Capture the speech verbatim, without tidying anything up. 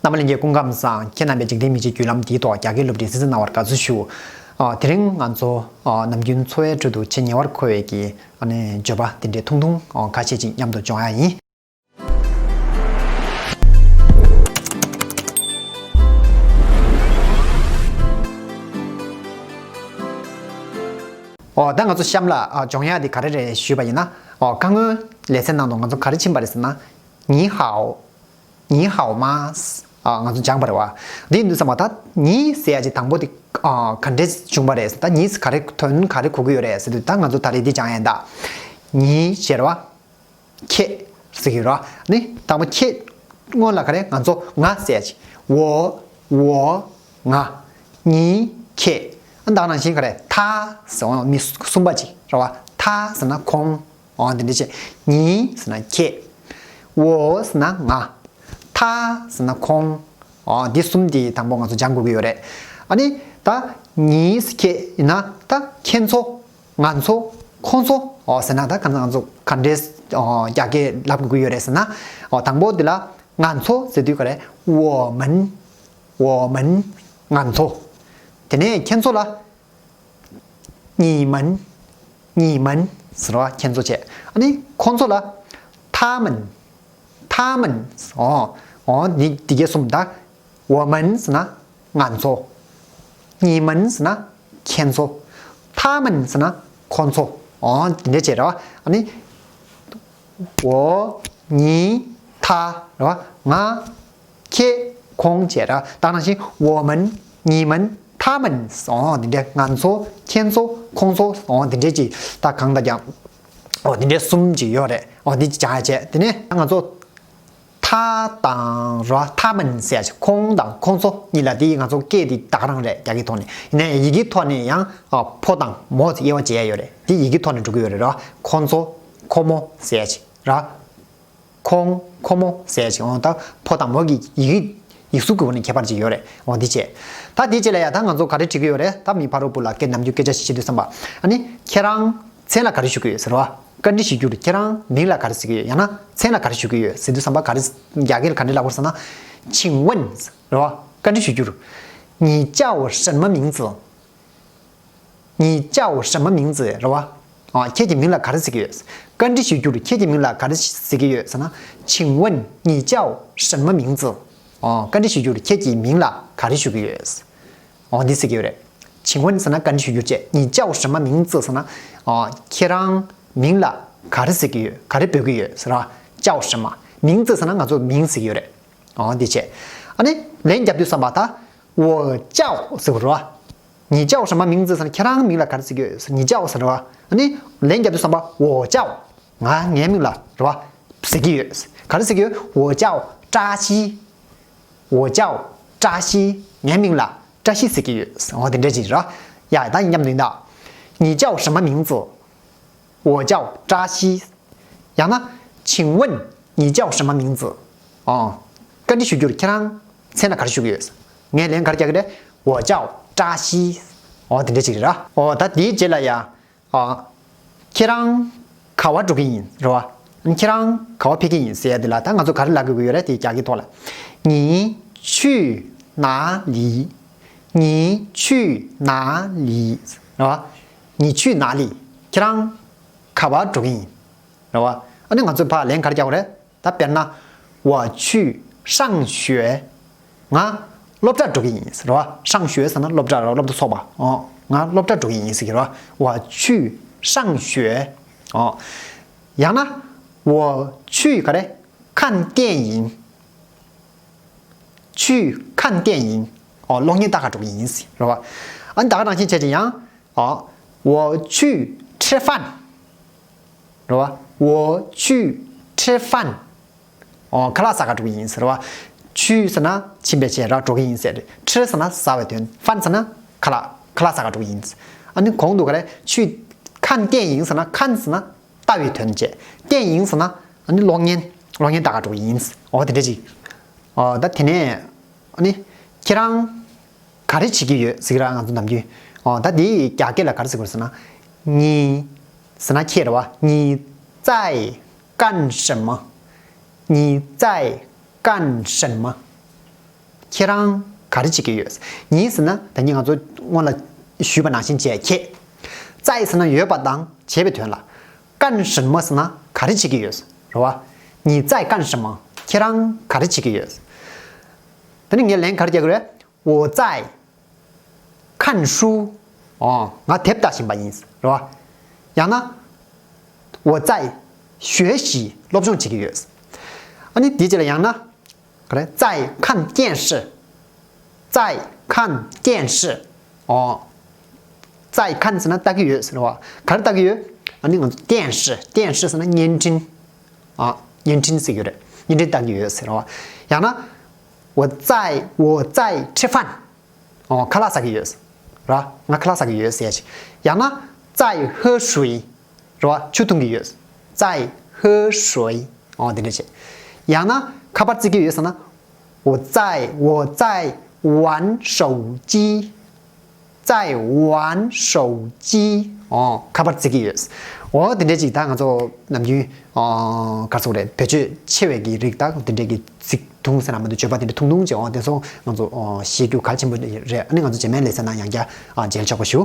རྣམ་པ་ལྷན་རྒྱས་སྐུ་ཁམས་བཟང་། ཁྱེད་རྣམ་པས་འཇིག་རྟེན་མི་ཚེའི་བརྒྱུད་ལམ་འདིའི་ཐོག་རྒྱ་སྐད་སློབ་ཁྲིད་གཟིགས་གཟིགས་གནང་བར་དགའ་བསུ་ཞུ། ཨ། དེ་རིང་ང་ཚོ་ཨ། ནམ་རྒྱུན་འཚོ་བའི་ཁྲོད་དུ་ཆེས་ཉེ་བར་མཁོ་བའི་གི་ཨ་ནི་བརྗོད་པ་དེ་འདྲའི་ཐུང་ཐུང་ཨ། ཁ་ཤས་ཅིག་མཉམ་དུ་སྦྱོང་ཡ་ཡིན། ཨོ། ད་ང་ཚོ་གཤམ་ལ་ཨ། སྦྱོང་ཡ་དེ་ག་རེ་རེད་ཞུས་པ་ཡིན་ན། ཨོ། ཁ་སྔོན་ལེ་ཚན་ནང་དུ་ང་ཚོ་ག་རེ་ཕྱིན་པ་རེད་ཟེར་ན། 你好། 你好吗། ཨ། ང་ཚོ་སྦྱངས་པ་རེད་བ། འདི་ཡིན་དུས་ཙམ་པ་ད་你ཟེར་ཡ་ཅིག་དང་པོ་དེ་ཨ། ག་འདྲས་བྱུང་བ་རེད་ཟེར། ད་你ག་རེ་དོན་ག་རེ་གོ་གི་ཡོད་རེད་ཟེར་དུས། ད་ང་ཚོ་ད་རེས་འདི་སྦྱང་ཡ་ཡིན་ད། 你ཟེར་བ། ཁྱེད་ཟེར་གི་རེད་བ། ནི་དང་པོ་ཁྱེད། སྔོན་ལ་ག་རེ། ང་ཚོ་ང་ཟེར་ཡ་ཅིག 我། 我། 我། 你། ཁྱེད། ཨ། ད་ག་ནང་བཞིན་ག་རེ། 他ཟེར་བ། མི་གསུམ་པ་ཅིག་རེད་བ། 他ཟེར་ན་ཁོང་། འོ་དེ་འདྲ་བྱས། 你ཟེར་ན་ཁྱེད། 我ཟེར་ན་ང་། 他ཟེར་ན་ཁོང་། འོ་འདི་གསུམ་དེ་དང་པོ་ང་ཚོ་སྦྱང་དགོས་ཀྱི་ཡོད་རེད། ཨ་ནི་ད་你ཟེར་ཁྱེད་ཡིན་ན་ད་ཁྱེད་ཚོ། ང་ཚོ། ཁོང་ཚོ། འོ་ཟེར་ན་ད་ག་ང་ཚོ་ག་འདྲས་ཨོ་རྒྱ་སྐད་ལབ་དགོས་ཀྱི་ཡོད་རེད་ཟེར་ན། ཨོ་དང་པོ་འདི་ལ་ང་ཚོ་ཟེར་དུས་ག་རེ། 我们། 我们། ང་ཚོ། དེ་ནས་ཁྱེད་ཚོ་ལ། 你们། 你们། ཟེར་བ་ཁྱེད་ཚོ་བྱས། ཨ་ནི་ཁོང་ཚོ་ལ། 他们། 他们། ཨོ། ཨོ་འདི་འདི་གས་གསུམ་ད། 我们ཟེར་ན་ང་ཚོ། 你们ཟེར་ན་ཁྱེད་ཚོ། 他们ཟེར་ན་ཁོང་ཚོ། ཨོ་འདི་འདྲ་བྱས་ར། ཨ་ནི། 我། 你། 他ར། ང་། ཁྱེད། ཁོང་བྱས་ར། ད་ནང་བཞིན་我们། 你们། 他们། ཨོ་འདི་འདྲ། ང་ཚོ། ཁྱེད་ཚོ། ཁོང་ཚོ། ཨོ་འདི་འདྲ་ཅིག་ད་གང་ལྟར་ཀྱང་། ཨོ་འདི་འདྲ་གསུམ་ཅིག་ཡོད་རེད། ཨོ་འདི་སྦྱང་ཡ་བྱས། དེ་ནས་ང་ཚོ། 他དང་ར། 他们ཟེར་ཡ་ཅིག་ཁོང་དང་ཁོང་ཚོ་གཉིས་ལ་དེ་ང་ཚོ་སྐད་དེ་ད་ག་རང་རེད། རྒྱ་སྐད་ཐོག་ནས། ཡིན་ནའི་ཡི་གེ་ཐོག་ནས་ཡང་ཨ་ཕོ་དང་མོ་ཟེར་དབྱེ་བ་འབྱེད་ཡ་ཡོད་རེད། དེ་ཡི་གེ་ཐོག་ནས་འགྲོ་གི་ཡོད་རེད་ར། ཁོང་ཚོ། ཁོ་མོ་ཟེར་ཡ་ཅིག་ར། ཁོང་། ཁོ་མོ་ཟེར་ཡ་ཅིག་འོ་ད་ཕོ་དང་མོ་གི་ཡི་གེ། ཡིག་གཟུགས་ཀྱི་སྒོ་ནས་ཁྱད་པར་ཅིག་ཡོད་རེད། འོ་འདི་བྱས། ད་དེ་རྗེས་ལ་ཡ་ད་ང་ཚོ་ག་རེ་བྲིས་ཀྱི་ཡོད་རེད། ད་མི་ཕ་རོལ་པོ་ལ་སྐད་ནམ་རྒྱུན་སྐད་ཆ་བཤད་དུས་ཙམ་པ། ཨ་ནི་ཁྱེད་རང་མཚན་ལ་ག་རེ་ཞུ་གི་ཡོད་ཟེར་བ། བཀའ་འདྲི་ཞུ་རྒྱུར་ཁྱེད་རང་མིང་ལ་ག་རེ་ཟེར་གི་ཡོད། ཡང་ན་མཚན་ལ་ག་རེ་ཞུ་གི་ཡོད་ཟེར་དུས་ཙམ་པ་ག་རེ། རྒྱ་སྐད་ལ་ག་འདྲ་ལབ་དགོས་ཟེར་ན། 请问ཟེར་བ། བཀའ་འདྲི་ཞུ་རྒྱུར། 你叫什么名字། 你叫什么名字རེད་བ། ཨ། ཁྱེད་ཀྱི་མིང་ལ་ག་རེ་ཟེར་གྱི་ཡོད། བཀའ་འདྲི་ཞུ་རྒྱུར་ཁྱེད་ཀྱི་མིང་ལ་ག་རེ་ཟེར་གྱི་ཡོད་ཟེར་ན། 请问你叫什么名字། ཨ། བཀའ་འདྲི་ཞུ་རྒྱུར་ཁྱེད་ཀྱི་མིང་ལ་ག་རེ་ཞུ་གི་ཡོད། ཨ། འདི་ཟེར་གྱི་ཡོད་རེད། 请问ཟེར་ན་བཀའ་འདྲི་ཞུ་རྒྱུ་བྱས། 你叫什么名字ཟེར་ན། ཨ། ཁྱེད་རང་མིང་ལ་ག་རེ་ཟེར་གྱི་ཡོད། ག་རེ་འབོད་ཀྱི་ཡོད་ཟེར་བ། 叫什么། 名字ཟེར་ན་ང་ཚོ་མིང་ཟེར་གྱི་ཡོད་རེད། ཨ། འདི་བྱས། ཨ་ནི་ལན་རྒྱབ་དུས་ཙམ་པ་ད། 我叫ཟེར་བ་རེད་བ། 你叫什么名字ཟེར་ན་ཁྱེད་རང་མིང་ལ་ག་རེ་ཟེར་གྱི་ཡོད། 你叫ཟེར་བ། ཨ་ནི་ལན་རྒྱབ་དུས་ཙམ་པ། 我叫། ང་ངའི་མིང་ལ་རེད་བ། ཟེར་གྱི་ཡོད། ག་རེ་ཟེར་གྱི་ཡོད། 我叫扎西། 我叫扎西། ངའི་མིང་ལ་བཀྲ་ཤིས་ཟེར་གྱི་ཡོད། འོ་དེ་འདྲ་ཅིག་རེད་བ། ཡ་ད་ཡིན་མཉམ་དུ་ཡིན་ད། 你叫什么名字། 我叫扎西། ཡང་ན། 请问你叫什么名字། ཨོ། བཀའ་འདྲི་ཞུ་རྒྱུར་ཁྱེད་རང་མཚན་ལ་ག་རེ་ཞུ་གི་ཡོད། ངས་ལན་ག་རེ་རྒྱག་གི་རེད། 我叫扎西། ཨོ་དེ་འདྲ་ཅིག་རེད་ར། ཨོ་ད་དེའི་རྗེས་ལ་ཡ། ཨོ། ཁྱེད་རང་ག་པར་འགྲོ་གི་ཡིན་རེད་བ། ཁྱེད་རང་ག་པར་ཕེབས་ཀྱི་ཡིན་ཟེར་ཡ་དེ་ལ་ད་ང་ཚོ་ག་རེ་ལབ་དགོས་ཀྱི་ཡོད་རེད། དེ་རྒྱ་སྐད་ཐོག་ལ། 你去哪里། 你去哪里། རེད་བ། 你去哪里། ཁྱེད་རང་ག་པར་འགྲོ་གི་ཡིན། རེད་བ། ཨ་ནི་ང་ཚོས་ཕར་ལན་ག་རེ་རྒྱག་དགོས་རེད། ད་དཔེར་ན། 我去上学། ང་སློབ་གྲྭར་འགྲོ་གི་ཡིན་ཟེར་བ། 上学ཟེར་ན་སློབ་གྲྭ་རེད་བ། སློབ་གྲྭ་ཚོགས་པ། ཨོ། ང་སློབ་གྲྭར་འགྲོ་གི་ཡིན་ཟེར་གྱི་རེད་བ། 我去上学། ཨོ། ཡང་ན། 我去ག་རེ། 看电影། 去看电影། ཨོ། གློག་བརྙན་ལྟ་ག་འགྲོ་གི་ཡིན་ཟེར་རེད་བ། ཨ་ནི་ད་ག་ནང་བཞིན་བྱས་ཀྱི་ཡང་། ཨོ། 我去吃饭། རེད་བ། 我去吃饭། ཨོ། ཁ་ལག་ཟ་ག་འགྲོ་གི་ཡིན་ཟེར་བ། 去ཟེར་ན་ཕྱིན་པའི་ཕྱིར་ར། འགྲོ་གི་ཡིན་ཟེར། 吃ཟེར་ན་ཟ་བའི་དོན། 饭ཟེར་ན་ཁ་ལག་ཁ་ལག་ཟ་ག་འགྲོ་གི་ཡིན། ཨ་ནི་གོང་དུ་ག་རེ། 去看电影ཟེར་ན། 看ཟེར་ན་ལྟ་བའི་དོན་བྱས། 电影ཟེར་ན་ཨ་ནི་གློག་བརྙན། གློག་བརྙན་ལྟ་ག་འགྲོ་གི་ཡིན། ཨོ་དེ་འདྲ་ཅིག་ཨོ་ད་དེ་ནས་ཨ་ནི་ཁྱེད་རང་ག་རེ་བྱེད་ཀྱི་ཡོད་ཟེར་གྱི་ར། ང་ཚོ་ནམ་རྒྱུན། ཨོ་ད་འདི་རྒྱ་སྐད་ལ་ག་རེ་ཟེར་དགོས་ཟེར་ན། 你ཟེར་ན་ཁྱེད་རེད་བ། 你在干什么། 你在干什么། ཁྱེད་རང་ག་རེ་བྱེད་ཀྱི་ཡོད། 你ཟེར་ན་ད་གིན་ང་ཚོ་སྔོན་ལ་ཞུས་པ་ནང་བཞིན་བྱས། ཁྱེད། 在 ཟེར་ན་ཡོད་པ་དང་བྱས་པའི་དོན་ལ། 干什么 ཟེར་ན་ག་རེ་བྱེད་ཀྱི་ཡོད། རེད་བ། 你在干什么། ཁྱེད་རང་ག་རེ་བྱེད་ཀྱི་ཡོད། ད་ནི་ངས་ལན་ག་རེ་རྒྱག་གི་རེད། 我在 看书། ཨོ། ང་དེབ་ལྟ་བཞིན་པ་ཡིན། རེད་བ། ཡང་ན། 我在学习། སློབ་སྦྱོང་བྱེད་ཀྱི་ཡོད། ཨ་ནི་དེའི་རྗེས་ལ་ཡང་ན། ག་རེ། 在看电视། 在看电视། ཨོ། 在看 ཟེར་ན་ལྟ་གི་ཡོད་ཟེར་བ། ག་རེ་ལྟ་གི་ཡོད། ཨ་ནི་ང་ཚོ་电视། 电视 ཟེར་ན་བརྙན་འཕྲིན། ཨ། བརྙན་འཕྲིན་ཟེར་གྱི་ཡོད་རེད། བརྙན་འཕྲིན་ལྟ་གི་ཡོད་ཟེར་བ། ཡང་ན། 我在 我在吃饭། ཨོ། ཁ་ལག་ཟ་གི་ཡོད། ར། ང་ཁ་ལག་ཟ་གི་ཡོད་ཟེར་ཡ་ཅིག་ཡང་ན། 在喝水། ར། ཆུ་འཐུང་གི་ཡོད། 在喝水། ཨོ། དེ་འདྲ་བྱས། ཡང་ན་ཁ་པར་རྩེ་གི་ཡོད་ཟེར་ན། 我在 我在玩手机། 在玩手机། ཨོ། ཁ་པར་རྩེ་གི་ཡོད། ཨོ། དེ་འདྲ་ཅིག་ད་ང་ཚོ་ནམ་རྒྱུན། ཨོ། ག་རེ་ཟེར་དགོས་རེད། བེད་སྤྱོད་ཆེ་བའི་གི་རིགས་དག་དེ་འདྲའི་གི་རྩིས་མཐོང་ཟེར་ན་མ་གཏོགས་བརྗོད་པ་དེ་འདྲ་ཐུང་ཐུང་བྱས། ཨོ། དེ་ཚོ་ང་ཚོ་ཨོ་ཤེས་རྒྱུ་གལ་ཆེན་པོ་རེད། ཨ་ནི་ང་ཚོ་རྗེས་མའི་ལེ་ཚན་ནང་ཡང་བསྐྱར་ཨ་མཇལ་ཆོག་པ་ཞུ།